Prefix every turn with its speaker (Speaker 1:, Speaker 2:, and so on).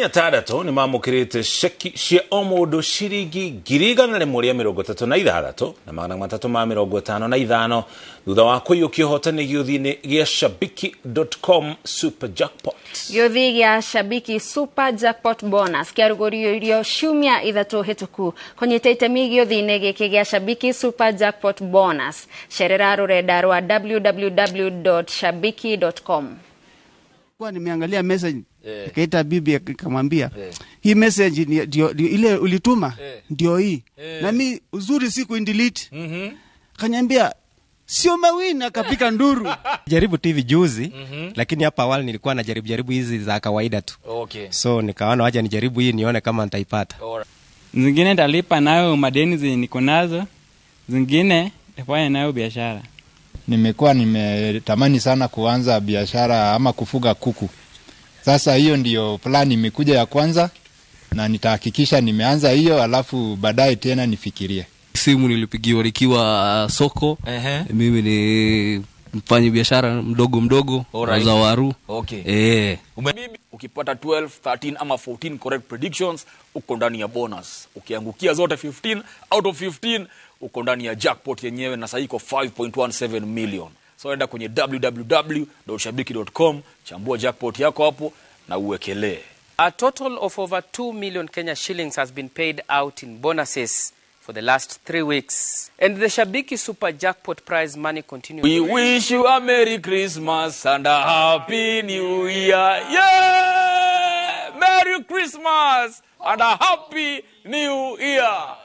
Speaker 1: Atandatũ nĩ mamũkĩrĩte ceki cia o mũndũ ciringi 136,355 thutha wa kũiyũkia ũhotani gĩũthi-inĩ gĩa shabiki.com super jackpot.
Speaker 2: Gĩũthi gĩa Shabiki Super Jackpot Bonus kĩarugũririo ciumia 3 hĩtũku. Kũnyita itemi gĩũthi-inĩ gĩkĩ gĩa Shabiki Super Jackpot Bonus, cerera rũrenda rwa www.shabiki.com.
Speaker 3: Kwa nimeangalia message, nikaita bibi, nikamwambia, "Hii message ndio ile ulituma, ndio hii." Na mi uzuri siku delete. Kaniambia, "Sio mawini," akapika nduru.
Speaker 4: Jaribu tu hivi juzi, lakini hapa awali nilikuwa najaribu jaribu hizi za kawaida tu. So nikaona wacha nijaribu hii nione kama nitaipata.
Speaker 5: Zingine nitalipa nayo madeni zenye niko nazo, zingine nitafanya nayo biashara.
Speaker 6: Nimekuwa nimetamani sana kuanza biashara ama kufuga kuku. Sasa hiyo ndiyo plan imekuja ya kwanza, na nitahakikisha nimeanza hiyo, alafu baadaye tena nifikirie.
Speaker 7: Simu nilipigiwa nikiwa soko. Mimi ni mfanyi biashara mdogo mdogo, nauza waru.
Speaker 8: Ukipata 12, 13 ama 14 correct predictions, uko ndani ya bonus. Ukiangukia zote 15 out of 15, uko ndani ya jackpot yenyewe, na sasa iko 5.17 million. So enda kwenye www.shabiki.com, chambua jackpot yako hapo na uwekelee.
Speaker 9: A total of over 2 million Kenya shillings has been paid out in bonuses for the last 3 weeks. And the Shabiki Super Jackpot prize money continues.
Speaker 8: We wish you a Merry Christmas and a Happy New Year. Yeah! Merry Christmas and a Happy New Year.